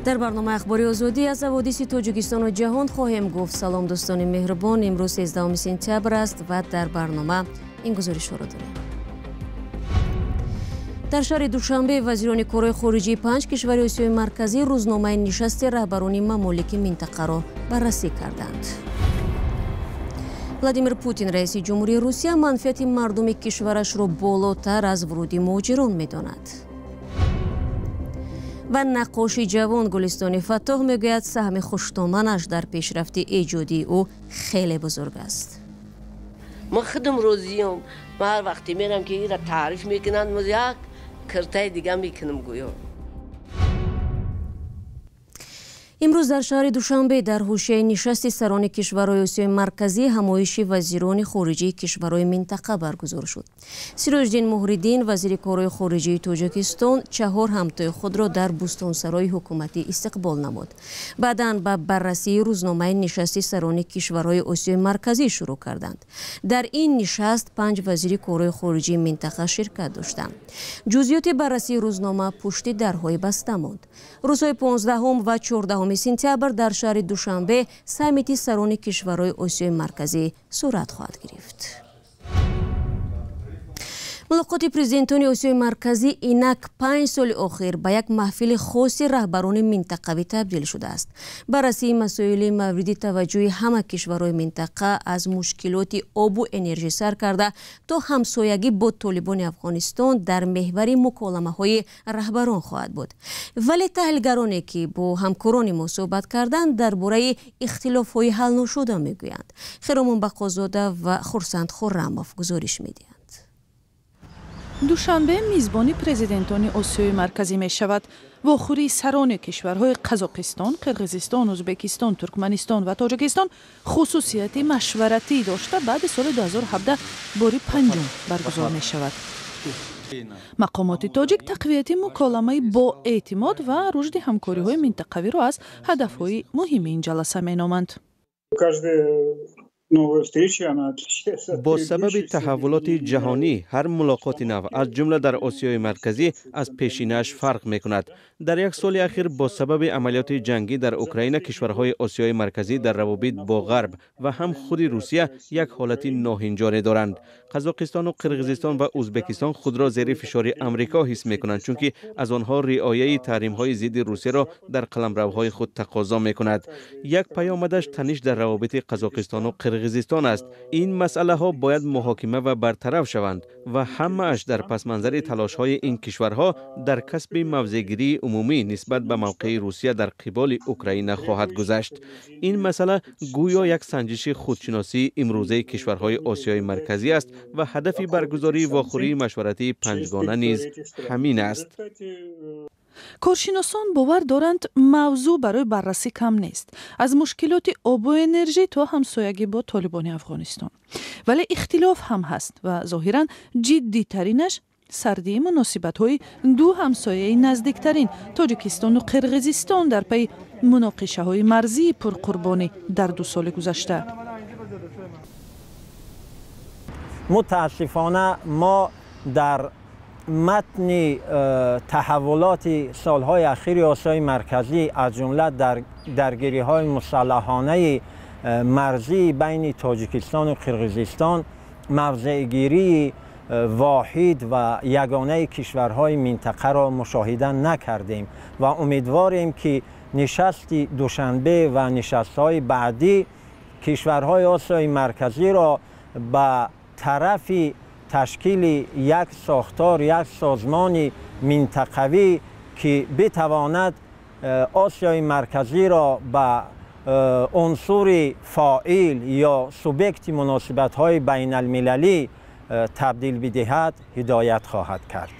Дар барномаи Ахбори Озодӣ аз ҳаводиси Тоҷикистону ҷаҳон хоҳем гуфт. Салом, дӯстони меҳрубон. Имрӯз 13 сентябр аст ва дар барнома ин гузоришҳоро дорем. Дар шаҳри Душанбе вазирони корҳои хориҷии 5 кишвари Осиёи Марказӣ рӯзномаи нишасти раҳбарони мамолики минтақаро баррасӣ карданд. Владимир Путин, раиси ҷумҳурии Русия, манфиати мардуми кишварашро болотар аз вуруди муҳоҷирон медонад. Ва наққоши ҷавон Гулистони Фаттоҳ мегӯяд, саҳми хуштоманаш дар пешрафти эҷодии ӯ хеле бузург аст. Ман худам розиям. Ман ҳар вақте мерам, ки инро таъриф мекунанд, мо як киртаи дига мекунам гӯё. Имрӯз дар шаҳри Душанбе дар ҳошияи нишасти сарони кишварҳои Осиёи Марказӣ ҳамоиши вазирони хориҷии кишварҳои минтақа баргузор шуд. Сироҷиддин Муҳриддин, вазири корҳои хориҷии Тоҷикистон, 4 ҳамтои худро дар бӯстонсарои ҳукуматӣ истиқбол намуд. Баъдан ба баррасии рӯзномаи нишасти сарони кишварҳои Осиёи Марказӣ шурӯъ карданд. Дар ин нишаст 5 вазири корҳои хориҷии минтақа ширкат доштанд. Ҷузъиёти баррасии рӯзнома пушти дарҳои баста монд. Рӯзҳои 15 ва 14 сентябр дар шаҳри Душанбе саммити сарони кишварҳои Осиёи Марказӣ сурат хоҳад гирифт. Мулоқоти президентони Осиёи Марказӣ инак 5 соли охир ба як маҳфили хоси раҳбарони минтақавӣ табдил шудааст. Баррасии масоили мавриди таваҷҷӯҳи ҳама кишварҳои минтақа аз мушкилоти обу энержӣ сар карда то ҳамсоягӣ бо толибони Афғонистон дар меҳвари муколамаҳои раҳбарон хоҳад буд. Вале таҳлилгароне, ки бо ҳамкорони мо суҳбат карданд, дар бораи ихтилофҳои ҳалношуда мегӯянд. Хиромон Бақозода ва Хурсанд Хуррамов гузориш медиҳанд. Душанбе мизбони президентони Осиёи Марказӣ мешавад. Вохӯрии сарони кишварҳои Қазоқистон, Қирғизистон, Ӯзбекистон, Туркманистон ва Тоҷикистон хусусияти машваратӣ дошта баъди соли 2017 бори панҷум баргузор мешавад. Мақомоти тоҷик тақвияти муколамаи боэътимод ва рушди ҳамкориҳои минтақавиро аз ҳадафҳои муҳими ин ҷаласа меноманд. Бо сабаби таҳаввулоти ҷаҳонӣ ҳар мулоқоти нав, аз ҷумла дар Осиёи Марказӣ, аз пешинааш фарқ мекунад. Дар як соли ахир бо сабаби амалиёти ҷангӣ дар Украина кишварҳои Осиёи Марказӣ дар равобит бо Ғарб ва ҳам худи Русия як ҳолати ноҳинҷоре доранд. Қазоқистону Қирғизистон ва Ӯзбекистон худро зери фишори Амрико ҳис мекунанд, чунки аз онҳо риояи таҳримҳои зидди Русияро дар қаламравҳои худ тақозо мекунад. Як паёмадаш таниш дар равобити Қазоқистону Қирғизистон аст. Ин масъалаҳо бояд муҳокима ва бартараф шаванд ва ҳамааш дар пасманзари талошҳои ин кишварҳо дар касби мавзеъгирии умумӣ нисбат ба мавқеи Русия дар қиболи Украина хоҳад гузашт. Ин масъала гӯё як санҷиши худшиносии имрӯзаи кишварҳои Осиёи Марказӣ аст ва ҳадафи баргузории вохӯрии машваратии панҷгона низ ҳамин аст. Коршиносон бовар доранд, мавзӯъ барои баррасӣ кам нест, аз мушкилоти обу энержӣ то ҳамсоягӣ бо толибони Афғонистон. Вале ихтилоф ҳам ҳаст ва зоҳиран ҷиддитаринаш сардии муносибатҳои ду ҳамсояи наздиктарин Тоҷикистону Қирғизистон дар пайи муноқишаҳои марзии пурқурбонӣ дар 2 соли гузашта. Мутаассифона мо дар матни таҳаввулоти солҳои ахири Осиёи Марказӣ, аз ҷумла дар даргириҳои мусаллаҳонаи марзии байни Тоҷикистону Қирғизистон, мавзеъгирии воҳид ва ягонаи кишварҳои минтақаро мушоҳида накардем ва умедворем, ки нишасти Душанбе ва нишастҳои баъдӣ кишварҳои Осиёи Марказиро ба тарафи ташкили як сохтор, як созмони минтақавӣ, ки битавонад Осиёи Марказиро ба унсури фоил ё субъекти муносибатҳои байналмилалӣ табдил бидиҳад, ҳидоят хоҳад кард.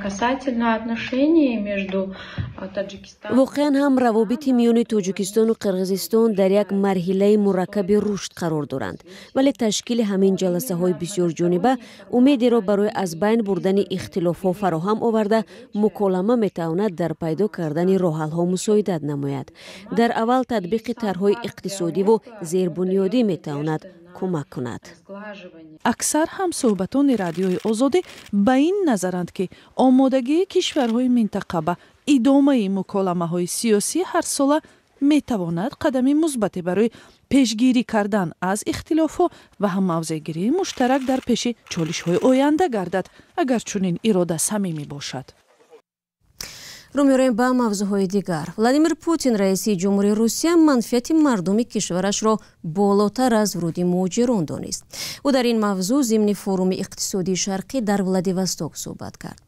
Касательно отношений между Таджикистаном. Воқеан ҳам равобити миёни Тоҷикистону Қирғизистон дар як марҳилаи мураккаби рушд қарор доранд. Вале ташкили ҳамин ҷаласаҳои бисёрҷониба умедеро барои аз байн бурдани ихтилофҳо фароҳам оварда, муколама метавонад дар пайдо кардани роҳҳалҳо мусоидат намояд. Дар аввал татбиқи тарҳҳои иқтисодиву зербунёдӣ метавонад кӯмак кунад. Аксар ҳамсӯҳбатони Радиои Озодӣ ба ин назаранд, ки омодагии кишварҳои минтақа ба Идомаи муколамаҳои сиёсӣ ҳарсола метавонад қадами мусбате барои пешгирӣ кардан аз ихтилофҳо ва ҳам мавзеъгирии муштарак дар пеши чолишҳои оянда гардад, агар чунин ирода самимӣ бошад. Рӯ меорем ба мавзӯъҳои дигар. Владимир Путин, раиси ҷумҳурии Русия, манфиати мардуми кишварашро болотар аз вуруди муҳоҷирон донист. Ӯ дар ин мавзӯъ зимни форуми иқтисодии шарқӣ дар Владивосток суҳбат кард.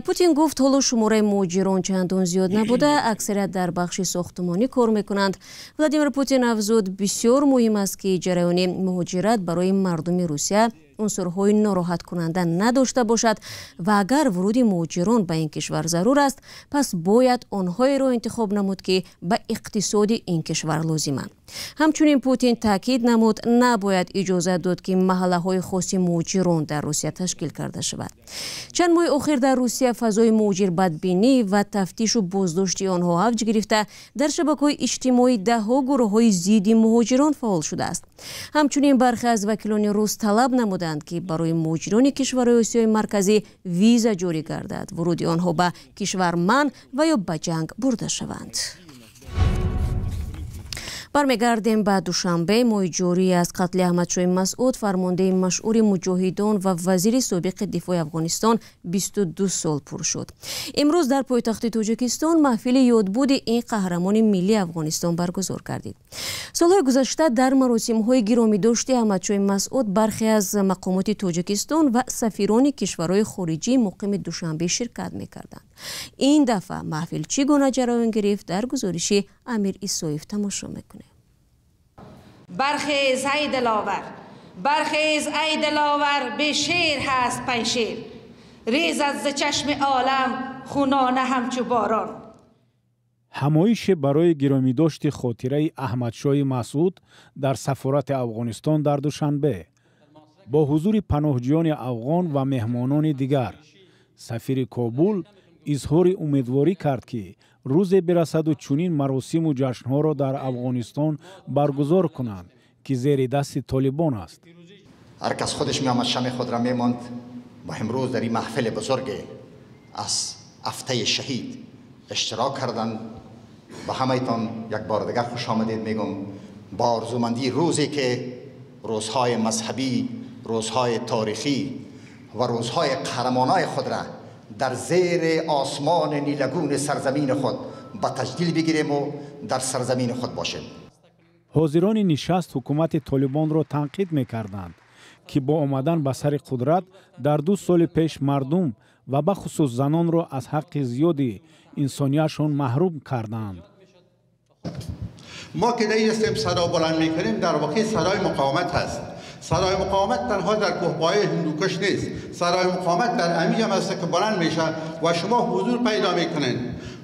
Путин гуфт, ҳоло шумораи муҳоҷирон чандон зиёд набуда, аксарият дар бахши сохтумонӣ кор мекунанд. Владимир Путин афзуд, бисёр муҳим аст, ки ҷараёни муҳоҷират барои мардуми Русия унсурҳои нороҳаткунанда надошта бошад ва агар вуруди муҳоҷирон ба ин кишвар зарур аст, пас бояд онҳоеро интихоб намуд, ки ба иқтисоди ин кишвар лозиманд. Ҳамчунин Путин таъкид намуд, набояд иҷозат дод, ки маҳаллаҳои хоси муҳоҷирон дар Русия ташкил карда шавад. Чанд моҳи охир дар Русия фазои муҳоҷирбадбинӣ ва тафтишу боздошти онҳо авҷ гирифта, дар шабакаҳои иҷтимоӣ даҳҳо гурӯҳҳои зидди муҳоҷирон фаъол шудааст. Ҳамчунин бархе аз вакилони рус талаб намуданд, ки барои муҳоҷирони кишварҳои Осиёи Марказӣ виза ҷорӣ гардад, вуруди онҳо ба кишвар манъ ва ё ба ҷанг бурда шаванд. Бармегардем ба Душанбе. Моҳи ҷорӣ аз қатли Аҳмадшоҳи Масъуд, фармондеҳи машҳури муҷоҳидон ва вазири собиқи дифои Афғонистон, 22 сол пур шуд. Имрӯз дар пойтахти Тоҷикистон маҳфили ёдбуди ин қаҳрамони миллии Афғонистон баргузор гардид. Солҳои гузашта дар маросимҳои гиромидошти Аҳмадшоҳи Масъуд бархе аз мақомоти Тоҷикистон ва сафирони кишварҳои хориҷӣ муқими Душанбе ширкат мекарданд. Ин дафъа маҳфил чӣ гуна ҷараён гирифт, дар гузориши Амир Исоев тамошо мекунем. Бархез ай диловар, бархез ай диловар, бе шер ҳаст панҷшер, резад зи чашми олам хунона ҳамчу борон. Ҳамоише барои гиромидошти хотираи Аҳмадшоҳи Масъуд дар сафорати Афғонистон дар Душанбе бо ҳузури паноҳҷӯёни афғон ва меҳмонони дигар. Сафири Кобул изҳори умедворӣ кард, ки рӯзе бирасаду чунин маросиму ҷашнҳоро дар Афғонистон баргузор кунанд, ки зери дасти толибон аст. Ҳар кас худаш меомад, шами худро мемонд ва имрӯз дар ин маҳфили бузург аз ҳафтаи шаҳид иштирок карданд. Ба ҳамаитон як бор дигар хуш омадед мегӯм. Бо орзумандии рӯзе ки рӯзҳои мазҳабӣ, рӯзҳои таърихӣ ва рӯзҳои қаҳрамонои худро дар зери осмони нилагуни сарзамини худ ба таҷлил бигирему дар сарзамини худ бошем. Ҳозирони нишаст ҳукумати толибонро танқид мекарданд, ки бо омадан ба сари қудрат дар 2 соли пеш мардум ва бахусус занонро аз ҳаққи зиёди инсонияшон маҳрум карданд. Мо ки дар ҳастем садо баланд мекунем, дар воқеъ садои муқовимат ҳаст. Садои муқовимат танҳо дар кӯҳпояи Ҳиндукаш нест. Садои муқовимат дар амиҷ ҳам ҳаст, ки баланд мешавад ва шумо ҳузур пайдо мекунед.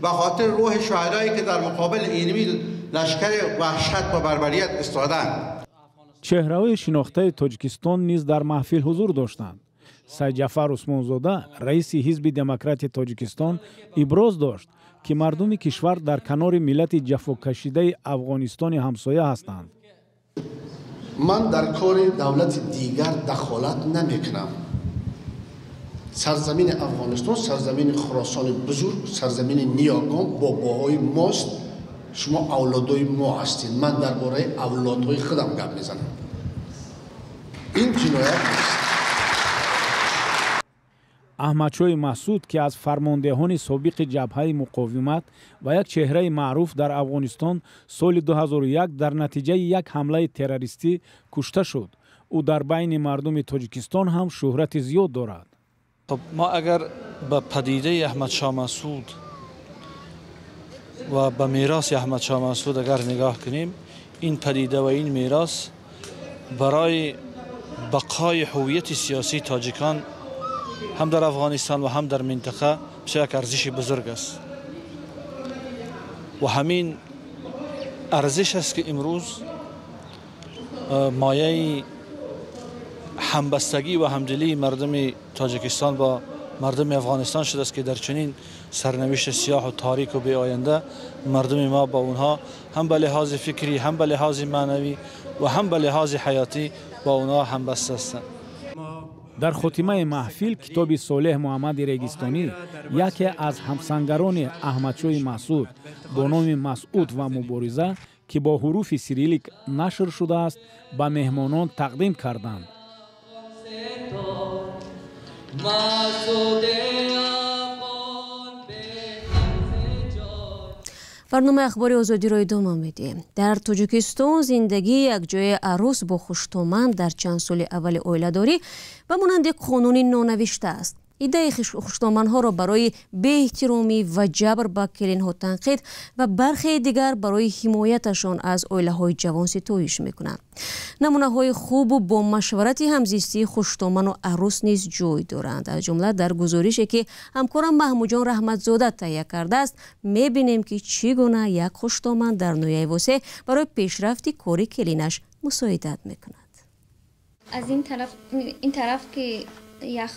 Ба хотири рӯҳи шуҳадое ки дар муқобили инми лашкари ваҳшат ва барбарият истодаанд. Чеҳраҳои шинохтаи Тоҷикистон низ дар маҳфил ҳузур доштанд. Сайдҷафар Усмонзода, раиси Ҳизби Демократи Тоҷикистон, иброз дошт, ки мардуми кишвар дар канори миллати ҷафокашидаи Афғонистони ҳамсоя ҳастанд. Ман дар кори давлати дигар дахолат намекунам. Сарзамини Афғонистон сарзамини Хуросони бузург, сарзамини ниёгон, бобоҳои мост. Шумо авлодои мо ҳастед. Ман дар бораи авлодҳои худам гап мезанам. Ин ҷиноят нест. Аҳмадшоҳи Масъуд, ки аз фармондеҳони собиқи ҷабҳаи муқовимат ва як чеҳраи маъруф дар Афғонистон, соли 2001 дар натиҷаи як ҳамлаи террористӣ кушта шуд. Ӯ дар байни мардуми Тоҷикистон ҳам шӯҳрати зиёд дорад. Хоб, мо агар ба падидаи Аҳмадшоҳ Масъуд ва ба мероси Аҳмадшоҳ Масъуд агар нигоҳ кунем, ин падида ва ин мерос барои бақои ҳувияти сиёсии тоҷикон ҳам дар Афғонистон ва ҳам дар минтақа бисёр як арзиши бузург аст ва ҳамин арзиш аст, ки имрӯз мояи ҳамбастагӣ ва ҳамдилии мардуми Тоҷикистон бо мардуми Афғонистон шудааст, ки дар чунин сарнавишти сиёҳу торику беоянда мардуми мо бо онҳо ҳам ба лиҳози фикрӣ, ҳам ба лиҳози маънавӣ ва ҳам ба лиҳози ҳаётӣ бо онҳо ҳамбаста ҳастанд. Дар хотимаи маҳфил китоби Солеҳ Муҳаммади Регистонӣ, яке аз ҳамсангарони Аҳмадшоҳи Масъуд бо номи «Масъуд ва мубориза», ки бо ҳуруфи сирилик нашр шудааст, ба меҳмонон тақдим карданд. Барномаи Ахбори Озодиро идома медиҳем. Дар Тоҷикистон зиндагии якҷояи арӯс бо хуштоман дар чанд соли аввали оиладорӣ ба монанди қонуни нонавишта аст. Иддаи хуштоманҳоро барои беэҳтиромӣ ва ҷабр ба келинҳо танқид ва бархеи дигар барои ҳимояташон аз оилаҳои ҷавон ситоиш мекунанд. Намунаҳои хубу бо машварати ҳамзистии хуштоману арӯс низ ҷой доранд. Аз ҷумла дар гузорише, ки ҳамкорам Маҳмудҷон Раҳматзода таҳия кардааст, мебинем, ки чӣ гуна як хуштоман дар ноҳияи Восеъ барои пешрафти кори келинаш мусоидат мекунад. Аз ин тараф ки ях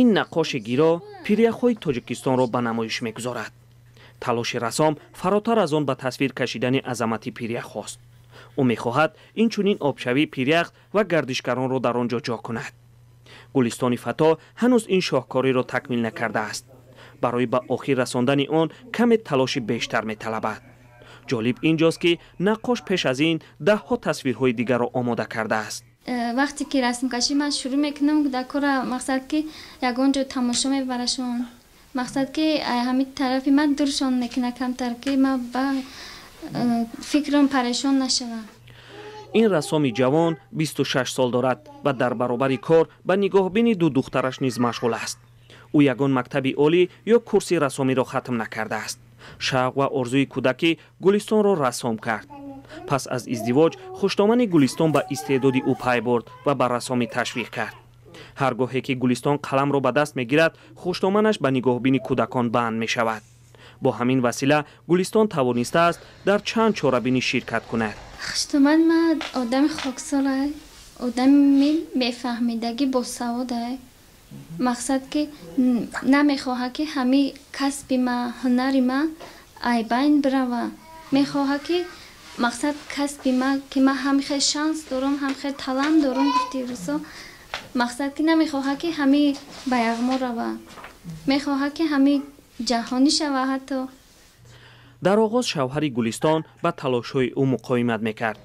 Ин наққоши гиро пиряхҳои Тоҷикистонро ба намоиш мегузорад. Талоши рассом фаротар аз он ба тасвир кашидани азамати пиряхҳост. Ӯ мехоҳад инчунин обшавии пирях ва гардишгаронро дар он ҷо ҷо кунад. Гулистони Фато ҳанӯз ин шоҳкориро такмил накардааст. Барои ба охир расондани он каме талоши бештар металабад. Ҷолиб инҷост, ки наққош пеш аз ин даҳҳо тасвирҳои дигарро омода кардааст. Вақте ки расмкашӣ ман шурӯъ мекунам, кӯдакҳоро мақсад ки ягон ҷо тамошо мебарашон, мақсад ки ҳамин тарафи ман дуршон мекунад камтар, ки ман ба фикрам парешон нашавам. Ин рассоми ҷавон 26 сол дорад ва дар баробари кор ба нигоҳбини ду духтараш низ машғул аст. Ӯ ягон мактаби олӣ ё курси рассомиро хатм накардааст. Шавқ ва орзуи кӯдакӣ Гулистонро рассом кард. Пас аз издивоҷ хуштомани Гулистон ба истеъдоди ӯ пай бурд ва ба рассомӣ ташвиқ кард. Ҳар гоҳе ки Гулистон қаламро ба даст мегирад, хуштоманаш ба нигоҳбини кӯдакон банд мешавад. Бо ҳамин васила Гулистон тавонистааст дар чанд чорабинӣ ширкат кунад. Хуштоман ман одами хоксора, одами мефаҳмидагӣ, босавода. Мақсад ки намехоҳад ки ҳамин касби ман, ҳунари ман айбайн бирава. Мехоҳад ки мақсад касби ман, ки ман ҳам хел шанс дорам, ҳам хел талант дорам, гуфти русо. Мақсад ки намехоҳад ки ҳамин ба яғмо рава. Мехоҳад ки ҳамин ҷаҳонӣ шава ҳатто. Дар оғоз шавҳари Гулистон ба талошҳои ӯ муқовимат мекард.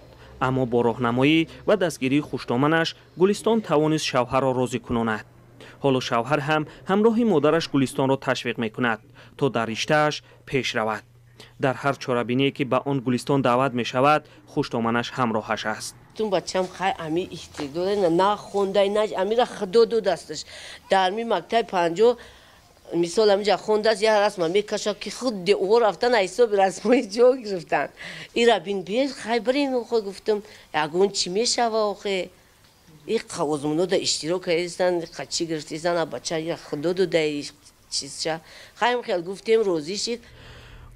Аммо бо роҳнамоӣ ва дастгирии хуштоманаш Гулистон тавонист шавҳарро розӣ кунонад. Ҳоло шавҳар ҳам ҳамроҳи модараш Гулистонро ташвиқ мекунад, то дар риштааш пеш равад. Дар ҳар чорабиние ки ба он Гулистон даъват мешавад, хуштоманаш ҳамроҳаш аст. Тун бачам хай ами истеъдод на хондай, на амира худо додасташ. Дар ми мактаби 50 мисол амиҷа хондааст, як расма мекашад ки худ ӯ рафтан ҳисоби расмои ҷо гирифтан. Ира бин бер хай бирин, охе гуфтам, ягон чӣ мешава охе. И озмунода иштирок кардистан, қачӣ гирифтистан, бача ира худо додаи чизча. Хайм хел гуфтем, розӣ шид.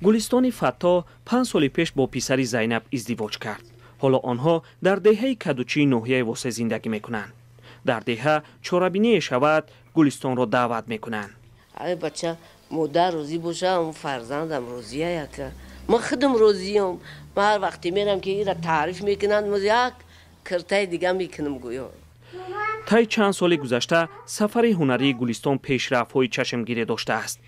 Гулистони Фатто 5 соли пеш бо писари Зайнаб издивоҷ кард. Ҳоло онҳо дар деҳаи Кадучии ноҳияи Восеъ зиндагӣ мекунанд. Дар деҳа чорабиние шавад, Гулистонро даъват мекунанд. Ай бача, модар розӣ боша, фарзандам розия яка. Ман худам розиям. Ман ҳар вақте мерам ки ира таъриф мекунанд, ман як киртаи дига мекунам гӯё. Таи чанд соли гузашта сафари ҳунарии Гулистон пешрафтҳои чашмгире доштааст.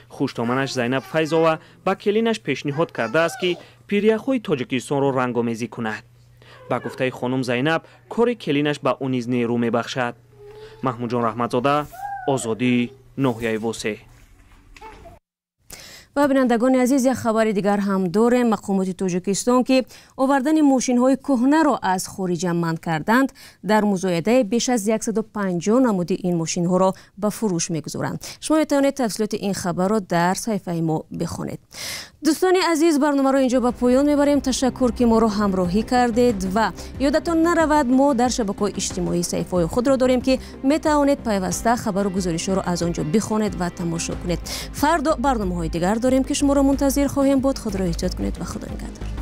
Хуштоманаш Зайнаб Файзова ба келинаш пешниҳод кардааст, ки пиряхҳои Тоҷикистонро рангомезӣ кунад. Ба гуфтаи хонум Зайнаб, кори келинаш ба ӯ низ нерӯ мебахшад. Маҳмудҷон Раҳматзода, Озодӣ, ноҳияи Восеъ. Ва бинандагони азиз, як хабари дигар ҳам дорем. Мақомоти Тоҷикистон, ки овардани мошинҳои кӯҳнаро аз хориҷа манъ карданд, дар музоядаи беш аз 150 намуди ин мошинҳоро ба фурӯш мегузоранд. Шумо метавонед тафсилоти ин хабарро дар саҳифаи мо бихонед. Дӯстони азиз, барномаро инҷо ба поён мебарем. Ташаккур, ки моро ҳамроҳӣ кардед ва ёдатон наравад, мо дар шабакаҳои иҷтимоӣ саҳифаҳои худро дорем, ки метавонед пайваста хабару гузоришҳоро аз он ҷо бихонед ва тамошо кунед. Фардо барномаҳои дигар дорем, ки шуморо мунтазир хоҳем буд. Худро эҳтиёт кунед ва Худо нигаҳдор.